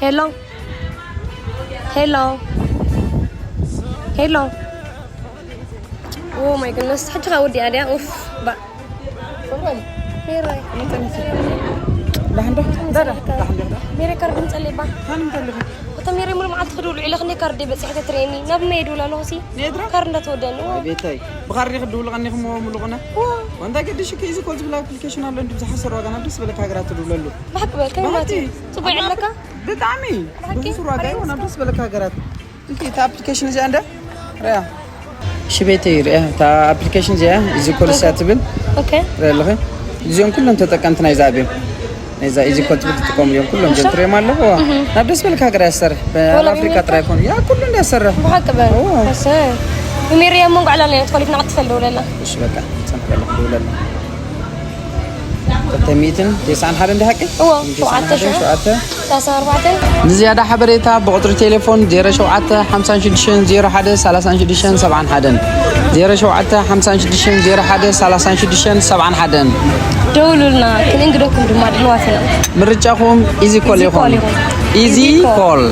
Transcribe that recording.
Hello. Hello. Hello. Oh my goodness. ሕጂ ኸ ወዲኣ ድያ? ኡፍ፣ ባ። ሜሮይ። ዳሕንዶ? ዳዳ፣ ዳሕንዶ? ሜሮይ፣ ካርድ ምጸለይ ባ። ካን ምጸለይ? እታ ሜሮይ፣ ሙሉ መዓልቲ ክድውል ውዒለ፣ ክንደይ ካርድ በጺሐ ተትርእየኒ? ናብ መን ይድውል ኣለኹ ሲ? ኔድራ? ካርድ እንዳተወደኒ። ኣይ ቤተይ፣ ብኻርድ ክትድውሉ ቀኒኹም ሙሉ ቁነ? ዋ። ወንታ ገድሽ ከይዚ ኮል ዝብል ኣፕሊኬሽን ኣሎ፣ እንዲ ብዙሓት ሰሩ ዋጋ ናብ ደስ ዝበለካ ሃገራት ትድውለሉ። ብሓቂ በል፣ ከመይ ማለት እዩ? ብሓቂ። ጽቡቅ ይዕለካ? ብጣዕሚ ብሓቂ? ብዙሕ ዋጋ እዩ ናብ ደስ ዝበለካ ሃገራት። እንኪ እታ ኣፕሊኬሽን እዚኣ እንደ ሪኣ። እሺ ቤተይ ሪኣ እታ ኣፕሊኬሽን እዚኣ ኢዚ ኮል እያ ትብል። ኦኬ። ሪኣ ኣለኺ። እዚኦም ኩሎም ተጠቀምቲ ናይዛ ኣፕ እዮም። ናይዛ ኢዚ ኮል ትብል ትጥቀሙ እዮም ኩሎም እሺ። ጀንትር እዮም ኣለዎ። እህ። ናብ ደስ ዝበለካ ሃገር ያሰርሕ። ወላ ኣብ ኣፍሪካ ቢመልካ? ጥራይ ኮኑ። ያ ኩሉ እንደ ያሰርሕ። ብሓቂ በል። እዎ። እሰይ። ብሜሪ ኣብ መንጎ ዕላልና እያ ተፈሊጥና ክትፈልጥ ደውለላ። እሺ በቃ። ጸንሕ ኣለኹ ደውለላ። ክልተ ሚእትን ተስዓን ሓደን እንዲ ሓቂ? እዎ፣ ሸውዓተ ሽዑ። ሸውዓተ። ሰላሳ ኣርባዕተ። ንዝያዳ ሓበሬታ ብቁጽሪ ቴሌፎን ዜሮ ሸውዓተ ሓምሳን ሽዱሽተን ዜሮ ሓደ ሰላሳን ሽዱሽተን ሰብዓን ሓደን፣ ዜሮ ሸውዓተ ሓምሳን ሽዱሽተን ዜሮ ሓደ ሰላሳን ሽዱሽተን ሰብዓን ሓደን። ደውሉልና፣ ክንእንግደኩም ድማ ድልዋት ኢና። ምርጫኹም ኢዚ ኮል ኢዚ ኮል ይኹን። ይኹን። ኢዚ ኢዚ ኮል። ኮል።